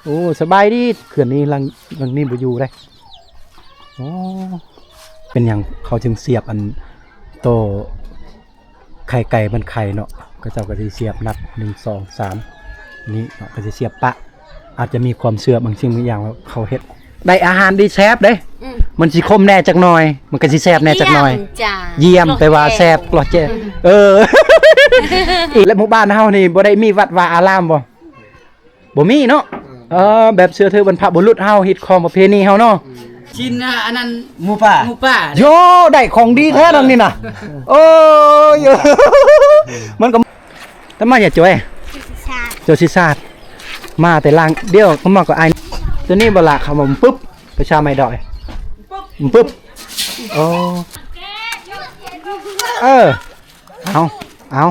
ໂອ້ ສະບາຍດີ. ເຂື່ອນນີ້ຫຼັງ ຫຼັງນີ້ບໍ່ຢູ່ເດ້. ໂອ້ ເປັນຫຍັງເຂົາຈຶ່ງສຽບອັນໂຕໄຂ່ໄກ່ມັນໄຂ່ເນາະ? ເຂົາເຈົ້າກໍຊິສຽບນັບ ໜຶ່ງ ສອງ ສາມ ນີ້ເນາະ ກໍຊິສຽບປະ. ອາດຈະມີຄວາມເຊື່ອບາງສິ່ງບາງຢ່າງວ່າເຂົາເຮັດໄດ້ອາຫານດີແຊບເດ້. ອືມ ມັນຊິຂົມແດ່ຈັກໜ່ອຍ ມັນກໍຊິແຊບແດ່ຈັກໜ່ອຍ. ຢ້ຽມ ແປວ່າແຊບ ກຣອດແຈ. ເອີ ແລະ ໝູ່ບ້ານເຮົານີ້ບໍ່ໄດ້ມີວັດວາອາລາມບໍ່? ບໍ່ມີເນາະ. ເອີ ແບບເຊື່ອຖືບັນພະບຸລຸດເຮົາ ຮີດຄອງປະເພນີເຮົາເນາະ. ຊິນ ອັນນັ້ນ ໝູປ່າ ໝູປ່າ. ໂຢ ໄດ້ຂອງດີແທ້ນຳນີ້ນະ. ໂອ້ຍ ມັນກໍ ຕະມາຢ່າຈ່ອຍ ເຈົ້າຊິຊາດ ມາແຕ່ລ່າງ. ດຽວເຂົາມາກໍອາຍ. ຕົວນີ້ບໍ່ລະ ເຂົາມາປຶບ ປະຊາໄມ້ດອຍ ປຶບ. ໂອ້ ເອີ ເອົາ ເອົາ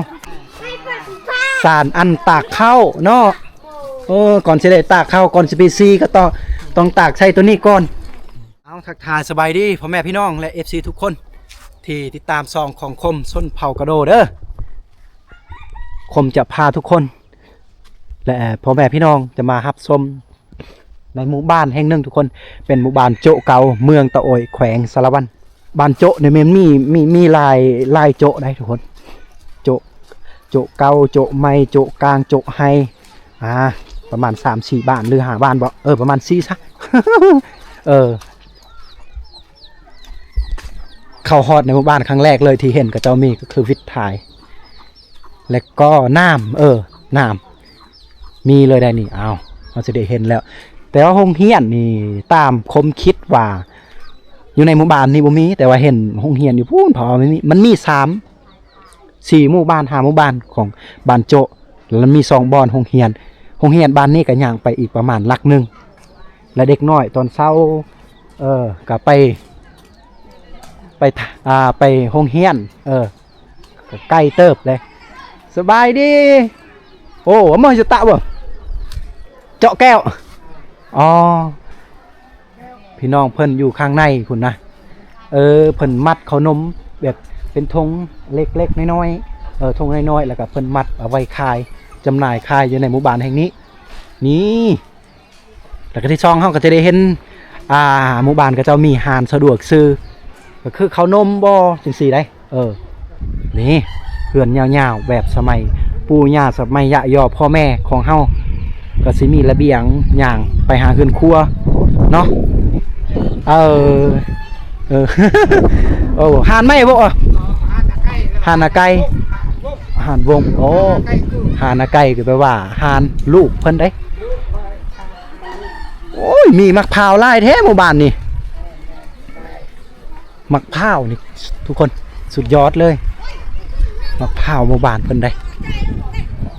ສານອັນຕາກເຂົ້າເນາະ. ເອີ ກ່ອນຊິໄດ້ຕາກເຂົ້າ ກ່ອນຊິໄປສີກໍຕ້ອງ ຕ້ອງຕາກໃສ່ຕົວນີ້ກ່ອນ. ເອົາ ທັກທາຍສະບາຍດີພໍ່ແມ່ພີ່ນ້ອງ ແລະ ເອັຟຊີ ທຸກຄົນທີ່ຕິດຕາມຊ່ອງຂອງຄົມຊົນເຜົ່າກະໂດເດີ. ຄົມຈະພາທຸກຄົນ ແລະ ພໍ່ແມ່ພີ່ນ້ອງຈະມາຮັບຊົມໃນໝູ່ບ້ານແຫ່ງໜຶ່ງທຸກຄົນ ເປັນໝູ່ບ້ານໂຈະເກົ່າ ເມືອງຕະໂອ້ຍ ແຂວງສາລະວັນ. ບ້ານໂຈະນີ້ແມ່ນມີ ມີ ມີຫຼາຍ ຫຼາຍໂຈະໃດ໋ທຸກຄົນ. ໂຈະ ໂຈະເກົ່າ ໂຈະໃໝ່ ໂຈະກາງ ໂຈະໄຮ ອ່າ ປະມານສາມສີ່ບ້ານ ຫຼື ຫ້າບ້ານບໍ? ເອີ ປະມານສີ່ຊະ. ເອີ ເຂົ້າຮອດໃນໝູ່ບ້ານຄັ້ງແລກເລີຍທີ່ເຫັນເຂົາເຈົ້າມີກໍຄືວິດຖ່າຍ ແລະກໍນ້ຳ ເອີ ນ້ຳມີເລີຍໄດ໋ນີ້. ອ້າວ ເຮົາຊິໄດ້ເຫັນແລ້ວ ແຕ່ວ່າໂຮງຮຽນນີ້ ຕາມຄວາມຄິດວ່າຢູ່ໃນໝູ່ບ້ານນີ້ບໍ່ມີ ແຕ່ວ່າເຫັນໂຮງຮຽນຢູ່ພຸ້ນ ເພາະວ່າມັນມີ ມັນມີສາມ ສີ່ໝູ່ບ້ານ ຫ້າໝູ່ບ້ານຂອງບ້ານໂຈະ ແລ້ວມີສອງບ່ອນໂຮງຮຽນ. ໂຮງຮຽນບ້ານນີ້ກໍຍ່າງໄປອີກປະມານຫຼັກໜຶ່ງ ແລະເດັກນ້ອຍຕອນເຊົ້າ ເອີ ກໍໄປ ໄປ ອ່າ ໄປໂຮງຮຽນ ເອີ ກໍໄກເຕີບເດ້. ສະບາຍດີ. ໂອ້ ມາຈະຕະບໍ່ ເຈາະແກ້ວ. ອໍ ພີ່ນ້ອງເພິ່ນຢູ່ຂ້າງໃນພຸ້ນນະ. ເອີ ເພິ່ນມັດເຂົ້າໜົມແບບເປັນຖົງເລັກໆນ້ອຍໆ ເອີ ຖົງນ້ອຍໆ ແລ້ວກໍເພິ່ນມັດເອົາໄວ້ຂາຍ ຈຳໜ່າຍຂາຍຢູ່ໃນໝູ່ບ້ານແຫ່ງນີ້. ນີ້ ແລ້ວກໍທີ່ສອງ ເຮົາກໍຈະໄດ້ເຫັນ ອ່າ ໝູ່ບ້ານເຂົາເຈົ້າມີຮ້ານສະດວກຊື້ ກໍຄືເຂົ້າໜົມບໍ ຈັ່ງຊີ້ໄດ໋. ເອີ ນີ້ເຮືອນຍາວໆ ແບບສະໄໝປູ່ຍ່າ ສະໄໝຍາຍໍ່ພໍ່ແມ່ຂອງເຮົາ ກໍຊິມີລະບຽງຍ່າງໄປຫາເຮືອນຄົວເນາະ. ເອີ ເອີ ໂອ້ ຮ້ານໄມ້ບໍ? ຮ້ານນາໄກ່ ຮ້ານວົງ. ໂອ້ ຮ້ານນາໄກ່ກໍແປວ່າຮ້ານລູກເພິ່ນເດ້. ໂອ້ຍ ມີໝາກພ້າວຫຼາຍແທ້ໝູ່ບ້ານນີ້. ໝາກພ້າວນີ້ທຸກຄົນ ສຸດຍອດເລີຍ ໝາກພ້າວໝູ່ບ້ານເພິ່ນເດ້.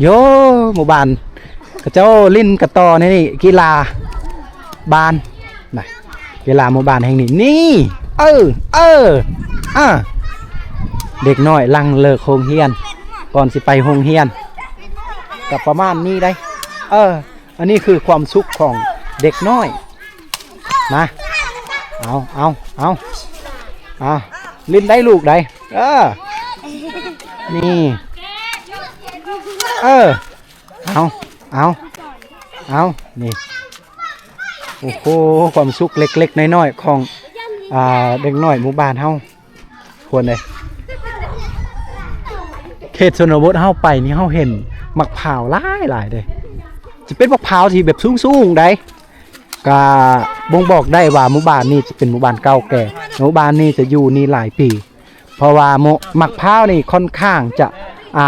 ໂຢ ໝູ່ບ້ານເຂົາເຈົ້າຫຼິ້ນກະຕໍໃນນີ້ ກິລາບ້ານນະ ກິລາໝູ່ບ້ານແຫ່ງນີ້. ນີ້ ເອີ ເອີ ອາ ເດັກນ້ອຍຫຼັງເລີກໂຮງຮຽນ ກ່ອນຊິໄປໂຮງຮຽນ ກໍປະມານນີ້ໄດ໋. ເອີ ອັນນີ້ຄືຄວາມສຸກຂອງເດັກນ້ອຍ. ມາ ເອົາ ເອົາ ເອົາ ເອົາ ຫຼິ້ນໄດ້ລູກໃດ໋. ເອີ ນີ້ ເອີ ເອົາ ເອົາ ເອົາ ນີ້. ໂອ້ໂຫ ຄວາມສຸກເລັກໆນ້ອຍໆຂອງ ອ່າ ເດັກນ້ອຍໝູ່ບ້ານເຮົາ. ຄົນເດ້ ເຂດຊົນນະບົດເຮົາໄປນີ້ ເຮົາເຫັນໝາກພ້າວຫຼາຍໆເດ້. ຈະເປັນໝາກພ້າວທີ່ແບບສູງໆໃດ໋ ກະບົ່ງບອກໄດ້ວ່າໝູ່ບ້ານນີ້ຈະເປັນໝູ່ບ້ານເກົ່າແກ່. ໝູ່ບ້ານນີ້ຈະຢູ່ນີ້ຫຼາຍປີ ເພາະວ່າໝາກ ໝາກພ້າວນີ້ຄ່ອນຂ້າງຈະ ອ່າ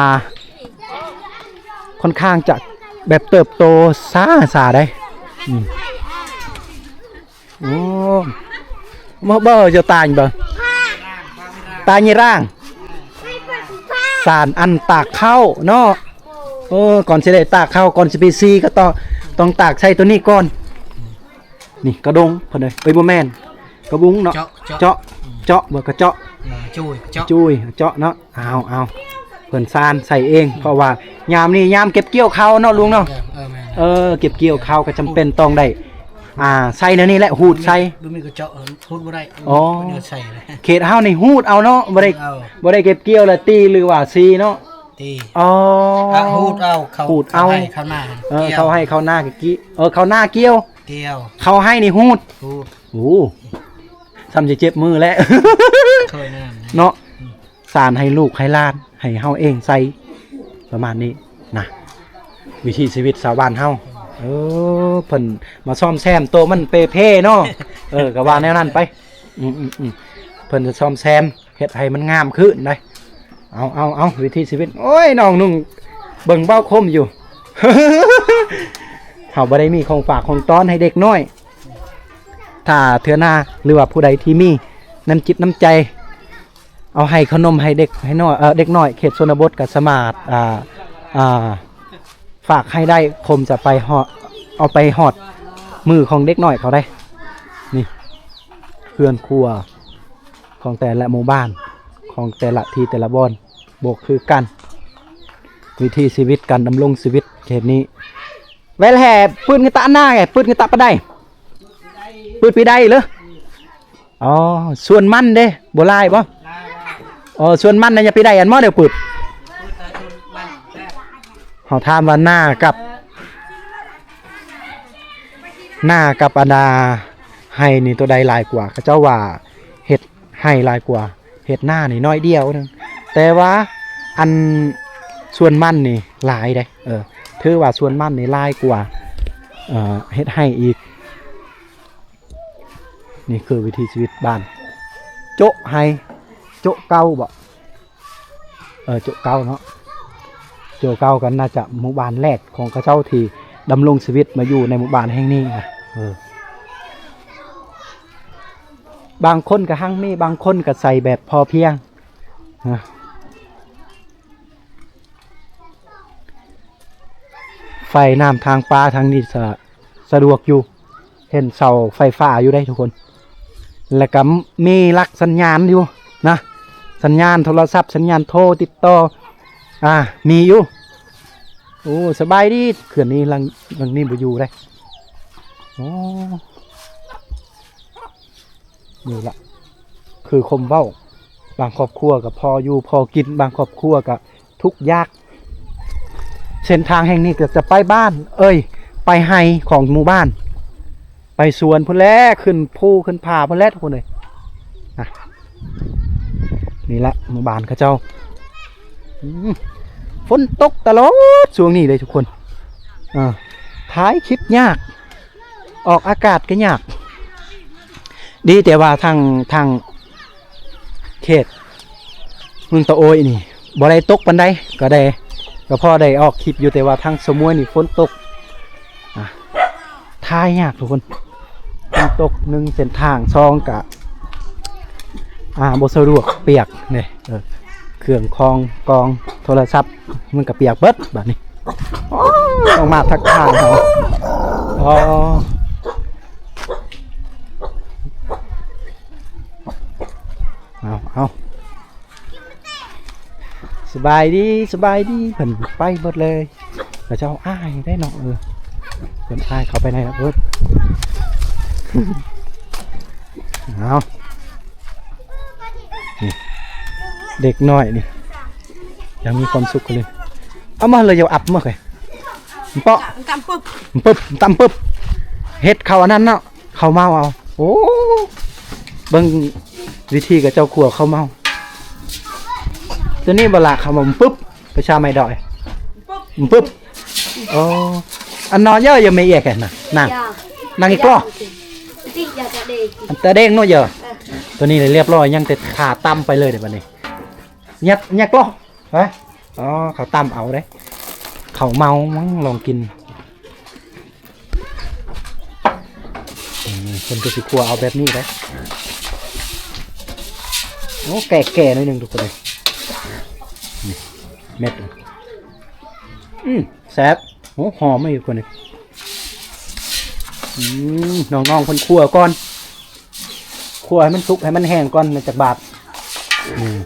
ຄ່ອນຂ້າງຈະແບບເຕີບໂຕຊ້າໆໄດ໋. ອືມ. ໂອ້ ເບິ່ງ ເບິ່ງ ເຈົ້າຕາຍເບິ່ງ ຕາຍຍາຍຮ່າງ ສານອັນຕາກເຂົ້າເນາະ. ເອີ ກ່ອນຊິໄດ້ຕາກເຂົ້າ ກ່ອນຊິໄປສີກໍຕ້ອງ ຕ້ອງຕາກໃສ່ຕົວນີ້ກ່ອນ. ນີ້ກະດົງເພິ່ນເອີຍ ເອີຍ ບໍ່ແມ່ນ ກະບຸງເນາະ ເຈາະ ເຈາະ ເຈາະ ອືມ ເຈາະ ບໍ່ ກະເຈາະ ເອີ ຈຸ້ຍ ເຈາະ ຈຸ້ຍ ເຈາະເນາະ. ເອົາ ເອົາ ເພິ່ນສານໃສ່ເອງ ເພາະວ່າຍາມນີ້ຍາມເກັບກ່ຽວເຂົ້າເນາະລຸງເນາະ. ເອີ ເອີ ແມ່ນ ເອີ ເກັບກ່ຽວເຂົ້າກໍຈຳເປັນຕ້ອງໄດ້ ອ່າ ໃສ່ແນວນີ້ແຫຼະ ຫູດໃສ່. ບໍ່ມີກະເຈາະ ຫູດບໍ່ໄດ້. ອໍ ເພິ່ນເອົາໃສ່ເລີຍ. ເຂດເຮົານີ້ຫູດເອົາເນາະ ບໍ່ໄດ້ ບໍ່ໄດ້ເກັບກ່ຽວແລ້ວຕີ ຫຼືວ່າສີເນາະ. ຕີ ອໍ ອະ ຫູດເອົາ ເຂົາ ຫູດເອົາ ເຂົາໄຮ່ເຂົານາ ເອີ ກ່ຽວ ເຂົາໄຮ່ເຂົານາກະກີ້ ເອີ ເຂົານາກ່ຽວ ກ່ຽວ ເຂົາໄຮ່ນີ້ຫູດ ຫູດ ໂອ້ ສ່ຳຊິເຈັບມືແຫຼະ ເນາະ ອືມ ສານໃຫ້ລູກໃຫ້ຫຼານ ໃຫ້ເຮົາເອງໃສ່ ປະມານນີ້ນະ ວິຖີຊີວິດຊາວບ້ານເຮົາ ເອີ ເພິ່ນມາສ້ອມແຊມໂຕມັນເປ່ເພເນາະ ເອີ ກະວ່າແນວນັ້ນໄປ ອືມໆໆ ເພິ່ນຈະສ້ອມແຊມ ເຮັດໃຫ້ມັນງາມຂຶ້ນໄດ໋ ເອົາ ເອົາ ເອົາ ວິຖີຊີວິດ ໂອ້ຍ ນ້ອງນຸ່ງເບິ່ງເບົາຄົມຢູ່ ເຮົາບໍ່ໄດ້ມີຂອງຝາກຂອງຕ້ອນໃຫ້ເດັກນ້ອຍ ຖ້າເທື່ອໜ້າ ຫຼືວ່າຜູ້ໃດທີ່ມີນ້ຳຈິດນ້ຳໃຈ ເອົາໃຫ້ເຂົ້າໜົມໃຫ້ເດັກ ໃຫ້ນ້ອຍ ເອີ ເດັກນ້ອຍເຂດຊົນນະບົດກໍສາມາດ ອ່າ ອ່າ ຝາກໃຫ້ໄດ້ ຄົມຈະໄປຮອດ ເອົາໄປຮອດມືຂອງເດັກນ້ອຍເຂົາໄດ໋ ນີ້ ເຮືອນຄົວຂອງແຕ່ລະໝູ່ບ້ານ ຂອງແຕ່ລະທີ່ແຕ່ລະບ່ອນບໍ່ຄືກັນ ວິຖີຊີວິດ ການດຳລົງຊີວິດເຂດນີ້ ແວແລ ປືນເງິນຕະໜ້າແກ ປືນເງິນຕະປານໃດ ປືນປີໃດເລີ ອໍ ສວນມັນເດ້ ບໍ່ຫຼາຍບໍ່? ອໍ ສວນມັນນະ ຢ່າໄປໄດ້ອັນໝໍເດີປຶດ. ເຮົາຖາມວ່ານາກັບ ນາກັບອັນດາໄຮ່ນີ້ໂຕໃດຫຼາຍກວ່າ? ເຂົາເຈົ້າວ່າເຮັດໄຮ່ຫຼາຍກວ່າ ເຮັດນານີ້ໜ້ອຍດຽວໜຶ່ງ ແຕ່ວ່າອັນສວນມັນນີ້ຫຼາຍເດ້ ເອີ ຖືວ່າສວນມັນນີ້ຫຼາຍກວ່າ ເອີ ເຮັດໄຮ່ອີກ. ນີ້ຄືວິຖີຊີວິດບ້ານ ໂຈະໄຮ່ ໂຈະເກົ່າບໍ? ເອີ ໂຈະເກົ່າເນາະ ໂຈະເກົ່າກໍໜ້າຈະໝູ່ບ້ານແລກຂອງເຂົາເຈົ້າທີ່ດຳລົງຊີວິດມາຢູ່ໃນໝູ່ບ້ານແຫ່ງນີ້ນະ ເອີ ບາງຄົນກໍຮັ່ງມີ ບາງຄົນກໍໃຊ້ແບບພໍພຽງນະ. ໄຟນ້ຳທາງປາທາງນີ້ສະ ສະດວກຢູ່ ເຫັນເສົາໄຟຟ້າຢູ່ເດ້ທຸກຄົນ ແລ້ວກໍມີຫຼັກສັນຍານຢູ່ນະ ສັນຍານໂທລະສັບ ສັນຍານໂທຕິດຕໍ່ ອ່າ ມີຢູ່. ໂອ້ ສະບາຍດີ ເຂື່ອນນີ້ຫຼັງ ຫຼັງນີ້ບໍ່ຢູ່ເດ້. ໂອ້ ນີ້ລະ ຄືຄົມເວົ້າ ບາງຄອບຄົວກໍພໍຢູ່ພໍກິນ ບາງຄອບຄົວກໍທຸກຍາກ. ເສັ້ນທາງແຫ່ງນີ້ກໍຈະໄປບ້ານ ເອີຍ ໄປໄຮ່ຂອງໝູ່ບ້ານ ໄປສວນພຸ້ນແຫຼະ ຂຶ້ນພູຂຶ້ນຜາພຸ້ນແຫຼະທຸກຄົນເອີຍ ນະ. ນີ້ລະໝູ່ບ້ານເຂົາເຈົ້າ ອືມ ຝົນຕົກຕະຫຼອດຊ່ວງນີ້ເດ້ທຸກຄົນ ເອີ ຖ່າຍຄລິບຍາກ ອອກອາກາດກໍຍາກ ດີແຕ່ວ່າທາງ ທາງເຂດເມືອງຕະໂອ້ຍນີ້ບໍ່ໄດ້ຕົກປານໃດ ກໍໄດ້ ກໍພໍໄດ້ອອກຄລິບຢູ່ ແຕ່ວ່າທາງຊະມວຍນີ້ຝົນຕົກ ອ່າ ຖ່າຍຍາກທຸກຄົນ ຝົນຕົກ ໜຶ່ງ ເສັ້ນທາງ ສອງ ກະ ອ່າ ບໍ່ສະດວກ ປຽກເດ້ ເອີ ເຄື່ອງຂອງກອງໂທລະສັບ ມັນກະປຽກເບິດບາດນີ້. ໂອ້ ຕ້ອງມາທັກທາຍເຮົາ ອໍ ເອົາ ເອົາ ສະບາຍດີ ສະບາຍດີ ເພິ່ນໄປເບິດເລີຍ ເຂົາເຈົ້າອາຍໄດ໋ເນາະ ເອີ ເພິ່ນອາຍ ເຂົ້າໄປໃນລະເບີດ ເອົາ ນີ້ ເດັກນ້ອຍນີ້ ຢ່າງມີຄວາມສຸກເລີຍ ເອົາມາເລີຍ ຢ່າອັບມາເລີຍ ເປາະ ຕຳປຶບ ປຶບ ຕຳປຶບ ເຮັດເຂົ້າອັນນັ້ນເນາະ ເຂົ້າເມົາເອົາ ໂອ້ ເບິ່ງວິທີຂະເຈົ້າຂົ້ວເຂົ້າເມົາ ໂຕນີ້ບໍ່ລະ ເຂົ້າເມົາປຶບ ພາສາໄມ້ດອຍ ປຶບ ໂອ້ ອັນນໍເຢີ ເຢີແມ່ເອກນະ ນາງ ນາງອີກລໍ ອັນຕາແດງເນາະເຢີ ໂຕນີ້ລຽບຮ້ອຍ ຍັງແຕ່ຖ້າຕຳໄປເລີຍເດ້ບັດນີ້ ຍັກ ຍັກລໍ ຮະ ອໍ ເຂົາຕຳເອົາເດ້ ເຂົາເມົາ ລອງກິນ ອືມ ເພິ່ນກໍຊິຂົ້ວເອົາແບບນີ້ເດ້ ໂອ້ ແກ່ໆ ໜ້ອຍໜຶ່ງທຸກຄົນເອີຍ ນີ້ ເມັດ ອືມ ແຊບ ໂອ້ ຫອມອີກຄົນນີ້ ອືມ ນ້ອງໆ ເພິ່ນຂົ້ວກ່ອນ ຂົ້ວໃຫ້ມັນສຸກ ໃຫ້ມັນແຫ້ງກ່ອນ ແລ້ວຈັກບາດ ອືມ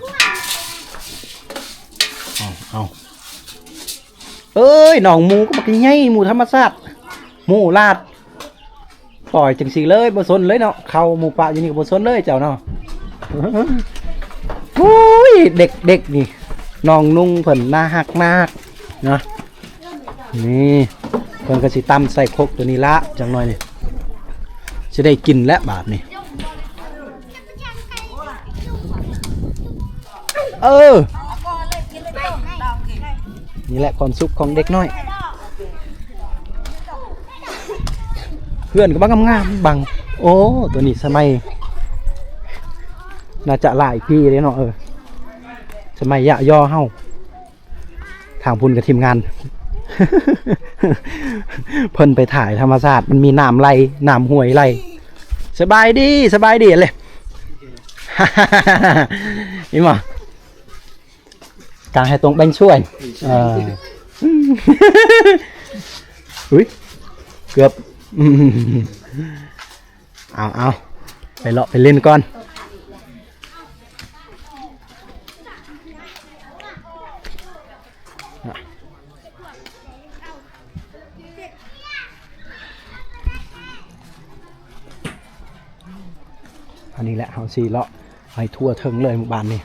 ເອົາ ເອົາ ເອີຍ ນ້ອງໝູກໍບັກໃຫຍ່ ໝູທຳມະຊາດ ໝູລາດ ປ່ອຍຈັ່ງຊີ້ເລີຍ ບໍ່ສົນເລີຍເນາະ ເຂົ້າໝູປ່າຢູ່ນີ້ກໍບໍ່ສົນເລີຍເຈົ້າເນາະ ໂອ້ຍ ເດັກ ເດັກນີ້ ນ້ອງນຸ່ງເພິ່ນໜ້າຮັກນາກເນາະ. ນີ້ເພິ່ນກໍຊິຕຳໃສ່ຄົກໂຕນີ້ລະ ຈັກໜ້ອຍນີ້ຊິໄດ້ກິນແລ້ວບາດນີ້. ເອີ ນີ້ແຫຼະຄວາມສຸກຂອງເດັກນ້ອຍ. ເຮືອນກໍບັກງາມໆ ບັງ. ໂອ້ ໂຕນີ້ສະໄໝ ໜ້າຈະຫຼາຍປີເດ້ເນາະ. ເອີ ສະໄໝຍະຍໍເຮົາ. ທາງພຸ້ນກໍທີມງານ ເພິ່ນໄປຖ່າຍທຳມະຊາດ ມັນມີນ້ຳໄຫຼ ນ້ຳຫ້ວຍໄຫຼ. ສະບາຍດີ ສະບາຍດີເລີຍ ເຫັນບໍ່? ກາງໃຫ້ຕົງແບ່ງຊ່ວຍ ເອີ ອຸ້ຍ ເກືອບ. ເອົາໆ ໄປເລາະໄປຫຼິ້ນກ່ອນ. ອັນນີ້ແຫຼະ ເຮົາຊິເລາະໃຫ້ທົ່ວເຖິງເລີຍໝູ່ບ້ານນີ້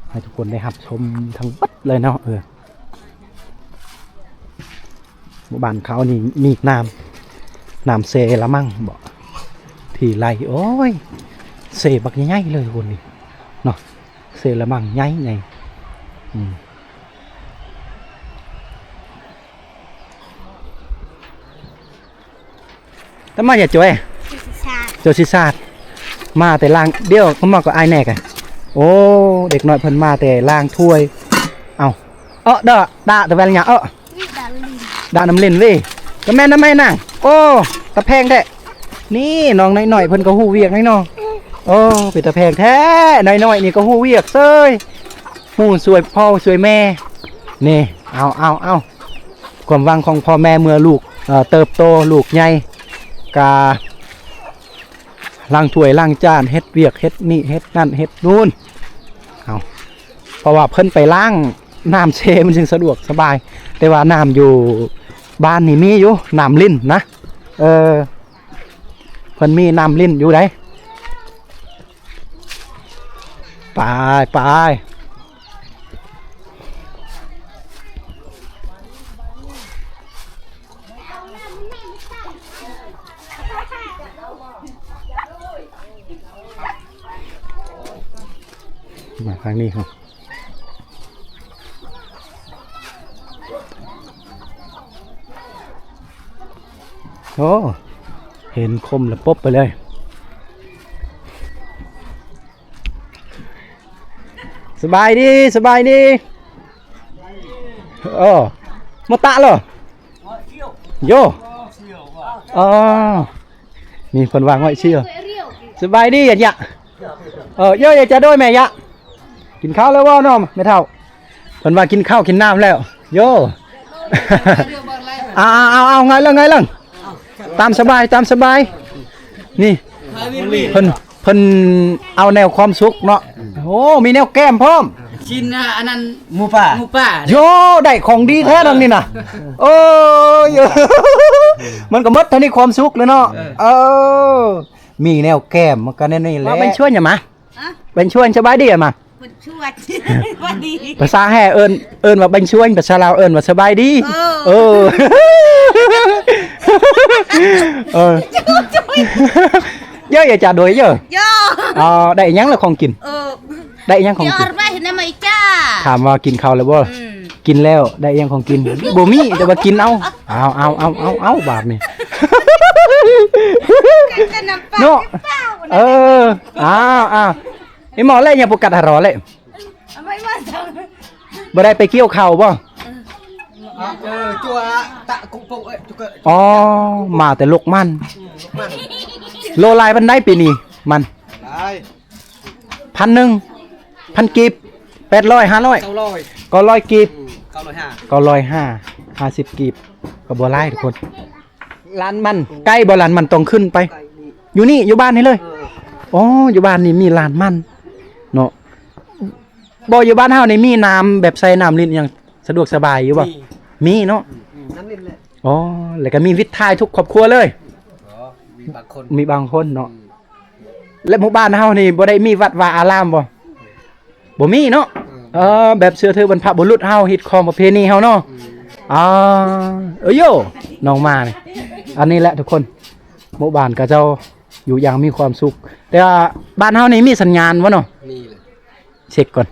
ໃຫ້ທຸກຄົນໄດ້ຮັບຊົມທັງເບິດເລີຍເນາະ. ເອີ ໝູ່ບ້ານເຂົານີ້ມີນ້ຳ ນ້ຳເຊລະມັງບໍ ທີ່ໄຫຼ. ໂອ້ຍ ເຊບັກໃຫຍ່ໆເລີຍຄົນນີ້ເນາະ ເຊລະມັງໃຫຍ່ໆ. ອືມ ຕະມາຢາຈອຍ ໂຈຊິຊາດ ມາແຕ່ລ້າງ ດຽວ ມາກໍອາຍແນ່ກະ. ໂອ້ ເດັກນ້ອຍເພິ່ນມາແຕ່ລ້າງຖ້ວຍ. ເອົ້າ ເອາະ ດາ ດາຕະແວນຍາ ເອາະ ດານ້ຳຫຼິ້ນເວີຍ ກະແມ່ນນຳໄມ້ນາງ. ໂອ້ ຕາແພງແທ້. ນີ້ນ້ອງນ້ອຍໆ ເພິ່ນກໍຮູ້ວຽກນ້ອຍເນາະ. ໂອ້ ເປັນຕາແພງແທ້ ນ້ອຍໆນີ້ກໍຮູ້ວຽກເຊີຍ ຮູ້ຊ່ວຍພໍ່ຊ່ວຍແມ່. ນີ້ ເອົາ ເອົາ ເອົາ ຄວາມຫວັງຂອງພໍ່ແມ່ເມື່ອລູກ ເອີ ເຕີບໂຕ ລູກໃຫຍ່ ກະລ້າງຖ້ວຍລ້າງຈານ ເຮັດວຽກເຮັດນີ້ເຮັດນັ້ນເຮັດນູ້ນ. ເອົາ ເພາະວ່າເພິ່ນໄປລ້າງນ້ຳເຊ ມັນຈຶ່ງສະດວກສະບາຍ. ແຕ່ວ່ານ້ຳຢູ່ບ້ານນີ້ມີຢູ່ ນ້ຳຫຼິ້ນນະ. ເອີ ເພິ່ນມີນ້ຳຫຼິ້ນຢູ່ໃດ໋. ໄປ ໄປ ມາທາງນີ້ເຮົາ. ໂອ້ ເຫັນຄົມລະປົບໄປເລີຍ. ສະບາຍດີ ສະບາຍດີ. ໂອ້ ມາຕະເລີ ໂຢ ອໍ ນີ້ເພິ່ນວ່າງ້ອຍຊິ. ສະບາຍດີ ຍະ ເອີ ໂຢ ຢາຈະໂດຍແມ່ຍະ ກິນເຂົ້າແລ້ວບໍ່ນ້ອງແມ່ເຖົ້າ? ເພິ່ນວ່າກິນເຂົ້າກິນນ້ຳແລ້ວໂຢ. ເອົາໆໆ ເອົາ ເອົາ ເອົາ ງ່າຍເລີຍ ງ່າຍເລີຍ ຕາມສະບາຍ ຕາມສະບາຍ. ນີ້ ເພິ່ນ ເພິ່ນເອົາແນວຄວາມສຸກເນາະ. ໂອ້ ມີແນວແກ້ມພ້ອມ. ຊິນ ອັນນັ້ນ ໝູປ່າ ໝູປ່າ. ໂຢ ໄດ້ຂອງດີແທ້ນຳນີ້ນະ. ໂອ້ຍ ມັນກໍໝົດເທົ່ານີ້ຄວາມສຸກແລ້ວເນາະ. ເອີ ເອີ ມີແນວແກ້ມ ມັນກໍແນວນີ້ແຫຼະ. ວ່າແບງຊວນຫຍັງມາ? ຮະ? ແບງຊວນ ສະບາຍດີມາ. ແບງຊວນ ສະບາຍດີ. ພາສາແຮ່ເອີ້ນ ເອີ້ນວ່າແບງຊວນ ພາສາລາວເອີ້ນວ່າສະບາຍດີ. ເອີ ເອີ ເອີ ເຢີ ຢ່າຈາໂດຍເຢີ. ອໍ ໄດ້ອີຫຍັງລະຂອງກິນ? ເອີ ໄດ້ອີຫຍັງຂອງກິນ? ຖາມວ່າກິນເຂົ້າແລ້ວບໍ່? ອືມ ກິນແລ້ວ ໄດ້ອີຫຍັງຂອງກິນ? ບໍ່ມີ ແຕ່ວ່າກິນເອົາ. ເອົາ ເອົາ ເອົາ ເອົາ ເອົາ ບາດນີ້ ເນາະ. ເອີ ເອົາ ເອົາ ອີໝໍ້ແລະ ຍັງບໍ່ກັດຫາລໍແລະ. ບໍ່ໄດ້ໄປກ່ຽວເຂົ້າບໍ່? ເອີ ອໍ ມາແຕ່ລົກມັນ. ໂລຫຼາຍປານໃດປີນີ້ມັນ? ພັນໜຶ່ງ ພັນກີບ ແປດຮ້ອຍ ຫ້າຮ້ອຍ ເກົ້າຮ້ອຍ ເກົ້າຮ້ອຍກີບ ເກົ້າຮ້ອຍຫ້າ ຫ້າສິບກີບ ກໍບໍ່ຫຼາຍທຸກຄົນ. ລານມັນ ໄກບໍ່? ລານມັນຕ້ອງຂຶ້ນໄປ ຢູ່ນີ້ ຢູ່ບ້ານນີ້ເລີຍ. ອໍ ຢູ່ບ້ານນີ້ມີລານມັນເນາະ. ບໍ່ ຢູ່ບ້ານເຮົານີ້ມີນ້ຳ ແບບໃສ່ນ້ຳຫຼິ້ນຫຍັງ ສະດວກສະບາຍຢູ່ບໍ່? ມີ ມີເນາະ. ອືມ ອືມ ນ້ຳຫຼິ້ນແຫຼະ. ອໍ ແລ້ວກໍມີວິດຖ່າຍທຸກຄອບຄົວເລີຍ. ອໍ ມີບາງຄົນ ມີບາງຄົນເນາະ. ອືມ ແລະ ໝູ່ບ້ານເຮົານີ້ບໍ່ໄດ້ມີວັດວາອາລາມບໍ່? ບໍ່ມີເນາະ. ອືມ ເອີ ແບບເຊື່ອຖືບັນພະບຸລຸດເຮົາ ຮີດຄອງປະເພນີເຮົາເນາະ. ອືມ ອ່າ ເອີໂຢ ນ້ອງມານີ້ ອັນນີ້ແຫຼະທຸກຄົນ ໝູ່ບ້ານຂະເຈົ້າຢູ່ຢ່າງມີຄວາມສຸກ. ແຕ່ວ່າບ້ານເຮົານີ້ມີສັນຍານບໍ່ເນາະ? ມີແຫຼະ ເຊັກກ່ອນ.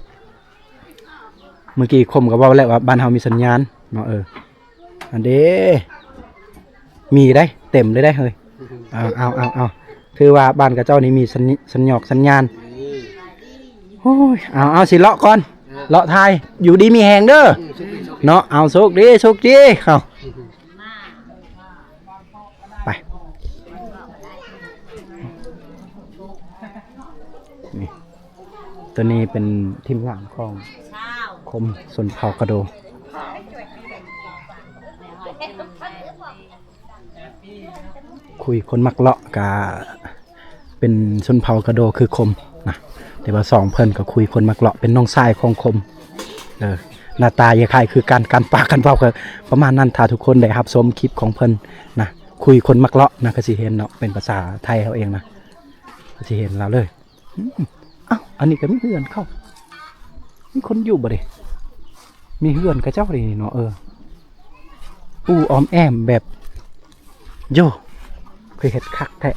ເມື່ອກີ້ຄົມກໍເວົ້າແລ້ວວ່າບ້ານເຮົາມີສັນຍານເນາະ. ເອີ ອັນເດ້ ມີໄດ໋ ເຕັມເລີຍໄດ໋ເຮີ້ຍ. ເອົາ ເອົາ ເອົາ ເອົາ ຖືວ່າບ້ານຂະເຈົ້ານີ້ມີສັນ ສັນຍອກສັນຍານ. ໂອ້ຍ ເອົາ ເອົາ ຊິເລາະກ່ອນ ເລາະຖ່າຍ ຢູ່ດີມີແຮງເດີເນາະ. ເອົາ ໂຊກດີ ໂຊກດີ ເອົາ ໄປ. ນີ້ ຕົວນີ້ເປັນທີມງານຂອງຄົມຊົນເຜົ່າກະໂດ. ຄຸຍຄົນມັກເລາະກະເປັນຊົນເຜົ່າກະໂດຄືຄົມນະ ແຕ່ວ່າສອງເພິ່ນກໍຄຸຍຄົນມັກເລາະ ເປັນນ້ອງຊາຍຂອງຄົມ. ເອີ ໜ້າຕາຄ້າຍໆຄືກັນ ການປາກການເວົ້າກໍປະມານນັ້ນ. ຖ້າທຸກຄົນໄດ້ຮັບຊົມຄລິບຂອງເພິ່ນນະ ຄຸຍຄົນມັກເລາະນະ ກໍຊິເຫັນເນາະ ເປັນພາສາໄທເຮົາເອງນະ ກໍຊິເຫັນລາວເລີຍ. ອືມ ເອົ້າ ອັນນີ້ກໍມີເຮືອນເຂົາ ມີຄົນຢູ່ບໍ່ເດ? ມີເຮືອນຂະເຈົ້າເດເນາະ. ເອີ ປູອ້ອມແອ້ມແບບ ໂຢ ຄືເຮັດຄັກແທ້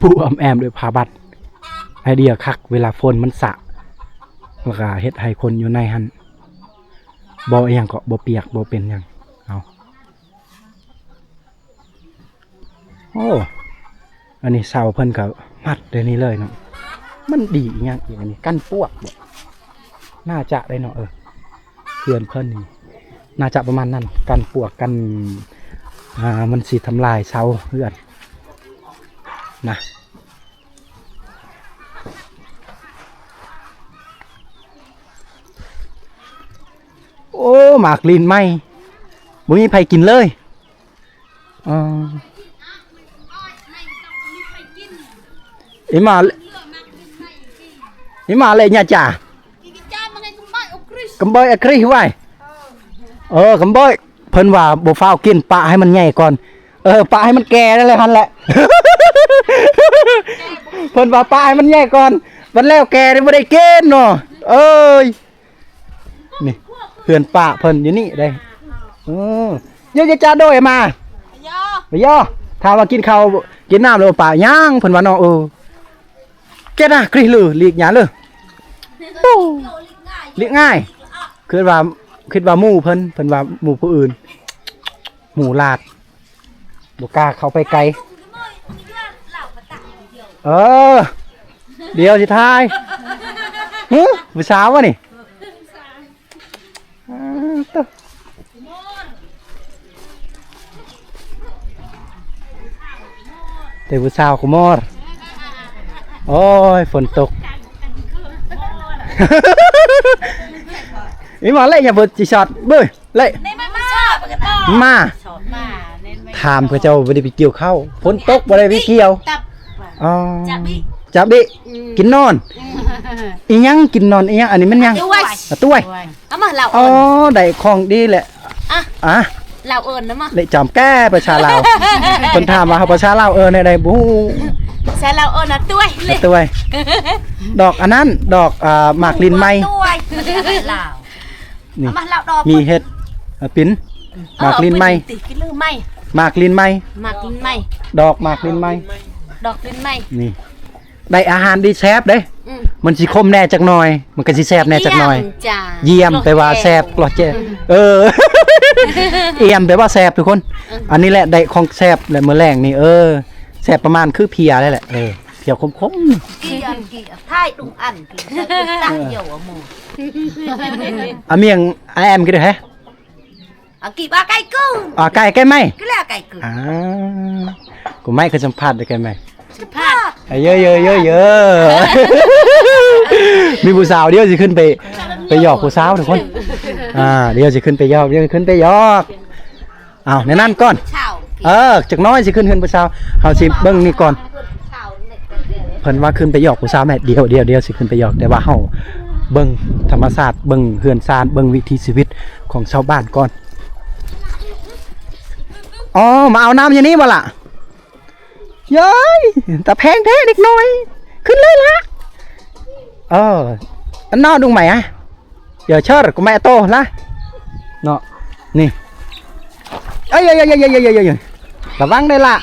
ປູອ້ອມແອ້ມດ້ວຍຜ້າບັດ. ໄອເດຍຄັກ ເວລາຝົນມັນສະ ແລ້ວກໍເຮັດໃຫ້ຄົນຢູ່ໃນຫັ້ນບໍ່ອີ່ຫຍັງເກາະ ບໍ່ປຽກ ບໍ່ເປັນຫຍັງ. ເອົາ ໂອ້ ອັນນີ້ເສົາເພິ່ນກໍມັດໄດ້ນີ້ເລີຍເນາະ. ມັນດີອີ່ຫຍັງອີກອັນນີ້ ກັນປວກບໍ? ໜ້າຈະໄດ້ເນາະ. ເອີ ເຮືອນເພິ່ນນີ້ໜ້າຈະປະມານນັ້ນ ກັນປວກ ກັນ ອ່າ ມັນຊິທຳລາຍເສົາເຮືອນນະ. ໂອ້ ໝາກລີນໃໝ່ ບໍ່ມີໃຜກິນເລີຍ. ອໍ ອີ່ມາ ອີ່ມາເລຍຍາຈາ ກຳເບີຍອາກຣິໄວ້. ເອີ ກຳເບີຍ ເພິ່ນວ່າບໍ່ຟ້າວກິນ ປະໃຫ້ມັນໃຫຍ່ກ່ອນ. ເອີ ປະໃຫ້ມັນແກ່ນັ້ນແຫຼະ ຫັ້ນແຫຼະ ເພິ່ນວ່າປະໃຫ້ມັນໃຫຍ່ກ່ອນ ບັດແລ້ວແກ່ນີ້ບໍ່ໄດ້ກິນເນາະ. ເອີຍ ນີ້ເຮືອນປ້າເພິ່ນຢູ່ນີ້ເດ້. ເອີ ເຢາຈາໂດຍມາ ເຢາ ຖາມວ່າກິນເຂົ້າກິນນ້ຳແລ້ວບໍ່ປ້າ? ຍັງ ເພິ່ນວ່າເນາະ. ເອີ ເກດນະກຣິລືຫຼີກຫຍັງເລີ ໂອ້ ຫຼີກງ່າຍ ຄິດວ່າ ຄິດວ່າໝູ່ເພິ່ນ ເພິ່ນວ່າໝູ່ຜູ້ອື່ນ ໝູ່ລາດ ບໍ່ກ້າເຂົ້າໄປໃກ້. ເອີ ດຽວຊິຖ່າຍ. ຫື ຜູ້ສາວວະນີ້? ອ້າວ ໂຕ ແຕ່ຜູ້ສາວກໍມອດ. ໂອ້ຍ ຝົນຕົກ. ອີ່ມາເລຍ ຢ່າເປີດຊິຊັອດເບິ່ງ. ເລະ ມາ ມາ ຖາມເຂົາເຈົ້າບໍ່ໄດ້ໄປກ່ຽວເຂົ້າ ຝົນຕົກບໍ່ໄດ້ໄປກ່ຽວ. ອໍ ຈະບິ ຈະບິ ອືມ ກິນນອນ. ອືມ ອີ່ຫຍັງກິນນອນ ອີ່ຫຍັງ ອັນນີ້ແມ່ນຫຍັງ? ຕວຍ ຕວຍ ເອົາມາລາວ. ອໍ ເອີ້ນ ໄດ້ຂອງດີແຫຼະ. ອ່ະ ອ່ະ ລາວເອີ້ນນະມາ ເລະ ຈຳແກ້ພາສາລາວ. ເພິ່ນຖາມວ່າພາສາລາວເອີ້ນແນວໃດ ບໍ່ຮູ້. ພາສາລາວເອີ້ນນະ ຕວຍ ເລະ ຕວຍ. ດອກອັນນັ້ນ ດອກ ອ່າ ໝາກລີນໃໝ່ ຕວຍ ລາວ. ນີ້ ເອົາມາລາວດອກ ມີເຫັດ ເອີ ປິນ ເອີ ໝາກລີນໃໝ່ ປິນຕິ ກິນລືໃໝ່ ໝາກລີນໃໝ່ ໝາກລີນໃໝ່ ດອກໝາກລີນໃໝ່ ດອກລີນໃໝ່. ນີ້ ໄດ້ອາຫານດີແຊບເດ້. ອືມ ມັນຊິຂົມແດ່ຈັກໜ່ອຍ ມັນກໍຊິແຊບແດ່ຈັກໜ່ອຍ. ຢ້ຽມ ແປວ່າແຊບ ກອດແຈ. ອືມ ເອີ ຢ້ຽມ ແປວ່າແຊບທຸກຄົນ. ອືມ ອັນນີ້ແຫຼະໄດ້ຂອງແຊບແຫຼະມື້ແລງນີ້. ເອີ ແຊບປະມານຄືເພຍແຫຼະ. ເອີ ພຽວຂົມໆ ກີ່ອັນ ກີ່ ທ້າຍຕຸງອັນ ກີ່ ຕັກ ເອີ ໂຍ ອະໝູ ອາມຽງ ອາແອມ ກິນເດ້. ອາກີບາໄກ່ກຶ ອາໄກ່ ໄກ່ໄມ້ ກິລາໄກ່ກຶ ອາ ກູໄມ້ເຄີຍສຳພາດໄດ້ໄກ່ໄມ້ ສຳພາດ ເຢີໆໆ ມີຜູ້ສາວ ດຽວຊິຂຶ້ນໄປ ໄປຫຍອກຜູ້ສາວທຸກຄົນ ອາ ດຽວຊິຂຶ້ນໄປຫຍອກ ດຽວຊິຂຶ້ນໄປຫຍອກ ເອົາ ແນະນຳກ່ອນ ເອີ ຈັກໜ້ອຍຊິຂຶ້ນເຮືອນຜູ້ສາວ ເຮົາຊິເບິ່ງນີ້ກ່ອນ ເພິ່ນວ່າຂຶ້ນໄປຫຍອກຜູ້ສາວແມ່ ດຽວ ດຽວ ດຽວຊິຂຶ້ນໄປຫຍອກ ແຕ່ວ່າເຮົາເບິ່ງທຳມະຊາດ ເບິ່ງເຮືອນຊານ ເບິ່ງວິຖີຊີວິດຂອງຊາວບ້ານກ່ອນ. ອໍ ມາເອົານ້ຳຢູ່ນີ້ບໍ່ລະ? ເຢີ້ຍ ຕາແພງແທ້ເດັກນ້ອຍ ຂຶ້ນເລີຍລະ. ເອີ Ăn no đùng mày á. Giờ chớt của mẹ tô lá. ເນາະ ນີ້ ເອີຍໆໆໆໆ ລະວັງໄດ້ລະ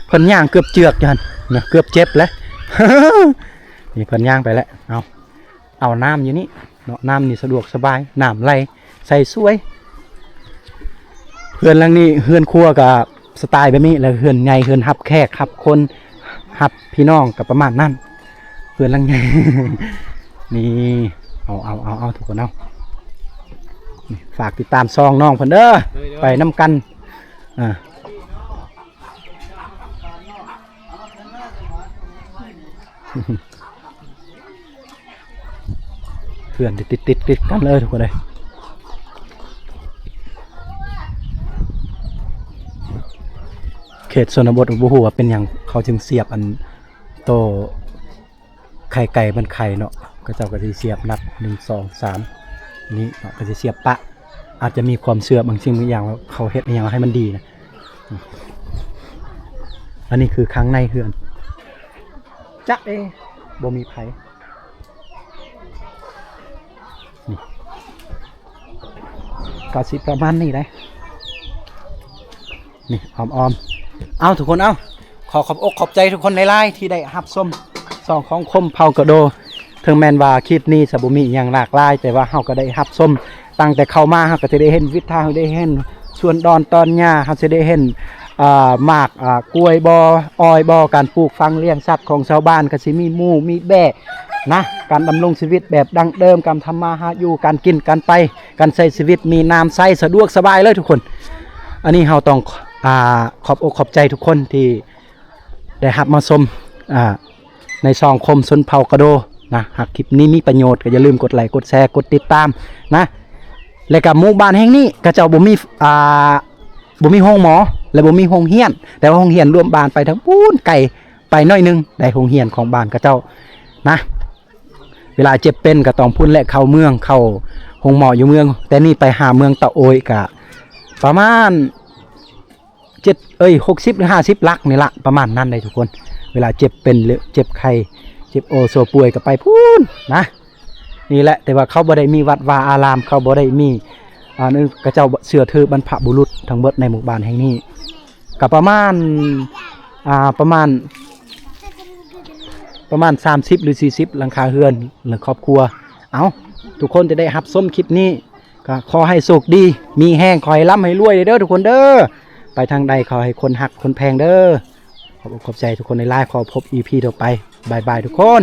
ເພິ່ນຍ່າງເກືອບເຈືອກຢູ່ຫັ້ນນະ ເກືອບເຈັບແລ້ວ ນີ້ເພິ່ນຍ່າງໄປແລ້ວ ເອົາ ເອົານ້ຳຢູ່ນີ້ເນາະ ນ້ຳນີ້ສະດວກສະບາຍ ນ້ຳໄຫຼໃສສວຍ ເຮືອນຫຼັງນີ້ ເຮືອນຄົວກະສະໄຕແບບນີ້ແຫຼະ ເຮືອນໃຫຍ່ ເຮືອນຮັບແຂກ ຮັບຄົນ ຮັບພີ່ນ້ອງ ກະປະມານນັ້ນ ເຮືອນຫຼັງໃຫຍ່ ນີ້ ເອົາ ເອົາ ເອົາ ເອົາ ທຸກຄົນເອົາ ນີ້ ຝາກຕິດຕາມຊ່ອງນ້ອງເພິ່ນເດີ ໂດຍ ໂດຍ ໄປນຳກັນ ອ່າ ເຮືອນຕິດໆໆໆກັນເລີຍທຸກຄົນເອີຍ ເຂດຊົນນະບົດ ບໍ່ຮູ້ວ່າເປັນຫຍັງເຂົາຈຶ່ງສຽບອັນໂຕໄຂ່ໄກ່ມັນໄຂ່ເນາະ ເຂົາເຈົ້າກໍຊິສຽບນັບ ໜຶ່ງ ສອງ ສາມ ນີ້ເນາະ ກໍຊິສຽບປະ ອາດຈະມີຄວາມເຊື່ອບາງສິ່ງບາງຢ່າງວ່າເຂົາເຮັດອີ່ຫຍັງໃຫ້ມັນດີນະ ອັນນີ້ຄືຂ້າງໃນເຮືອນ ຈັກເອ ບໍ່ມີໃຜ ນີ້ ກໍຊິປະມານນີ້ແຫຼະ ນີ້ອ້ອມໆ ເອົາ ທຸກຄົນ ເອົາ ຂໍຂອບອົກຂອບໃຈທຸກຄົນຫຼາຍໆ ທີ່ໄດ້ຮັບຊົມຊ່ອງຂອງຄົມເຜົ່າກະໂດ ເຖິງແມ່ນວ່າຄລິບນີ້ຈະບໍ່ມີຫຍັງຫຼາກຫຼາຍ ແຕ່ວ່າເຮົາກໍໄດ້ຮັບຊົມ ຕັ້ງແຕ່ເຂົ້າມາ ເຮົາກໍຈະໄດ້ເຫັນວິດທາງ ເຮົາໄດ້ເຫັນສວນດອນຕອນຫຍ້າ ເຮົາຈະໄດ້ເຫັນ ອ່າ ໝາກ ອ່າ ກ້ວຍບໍ່ ອ້ອຍບໍ່ ການປູກຝັງລ້ຽງສັດຂອງຊາວບ້ານ ກໍຊິມີໝູ ມີແບ້ນະ ການດຳລົງຊີວິດແບບດັ້ງເດີມ ການທຳມາຫາຢູ່ ການກິນ ການໄປ ການໃຊ້ຊີວິດ ມີນ້ຳໃຊ້ ສະດວກສະບາຍເລີຍທຸກຄົນ ອັນນີ້ເຮົາຕ້ອງ ອ່າ ຂອບອົກຂອບໃຈທຸກຄົນທີ່ໄດ້ຮັບມາຊົມ ອ່າ ໃນຊ່ອງຄົມຊົນເຜົ່າກະໂດນະ ຫາກຄລິບນີ້ມີປະໂຫຍດ ກໍຢ່າລືມກົດໄລ ກົດແຊ ກົດຕິດຕາມນະ ແລະກະໝູ່ບ້ານແຫ່ງນີ້ ເຂົາເຈົ້າບໍ່ມີ ອ່າ ບໍ່ມີໂຮງໝໍ ແລະບໍ່ມີໂຮງຮຽນ ແຕ່ວ່າໂຮງຮຽນລວມບ້ານໄປທາງພຸ້ນ ໄກໄປໜ້ອຍໜຶ່ງ ໄດ້ໂຮງຮຽນຂອງບ້ານເຂົາເຈົ້ານະ ເວລາເຈັບເປັນກໍຕ້ອງພຸ້ນແຫຼະ ເຂົ້າເມືອງ ເຂົ້າໂຮງໝໍຢູ່ເມືອງ ແຕ່ນີ້ໄປຫາເມືອງຕະໂອຍກະປະມານ ເຈັດ ເອີຍ ຫົກສິບ ຫຼື ຫ້າສິບຫຼັກນີ້ລະ ປະມານນັ້ນເດ້ທຸກຄົນ ເວລາເຈັບເປັນ ຫຼື ເຈັບໄຂ້ ເຈັບໂອໂຊປ່ວຍກໍໄປພຸ້ນນະ ນີ້ແຫຼະ ແຕ່ວ່າເຂົາບໍ່ໄດ້ມີວັດວາອາລາມ ເຂົາບໍ່ໄດ້ມີ ອ່າ ເຂົາເຈົ້າເຊື່ອຖືບັນພະບຸລຸດທັງເບິດໃນໝູ່ບ້ານແຫ່ງນີ້ ກໍປະມານ ອ່າ ປະມານ ປະມານສາມສິບ ຫຼື ສີ່ສິບຫຼັງຄາເຮືອນ ຫຼື ຄອບຄົວ ເອົ້າ ທຸກຄົນທີ່ໄດ້ຮັບຊົມຄລິບນີ້ ກໍຂໍໃຫ້ໂຊກດີ ມີແຮງ ຂໍໃຫ້ລ່ຳໃຫ້ລວຍເດີທຸກຄົນເດີ ໄປທາງໃດຂໍໃຫ້ຄົນຮັກຄົນແພງເດີ ຂອບອົກຂອບໃຈທຸກຄົນຫຼາຍໆ ຂໍພົບອີພີຕໍ່ໄປ ບາຍບາຍທຸກຄົນ.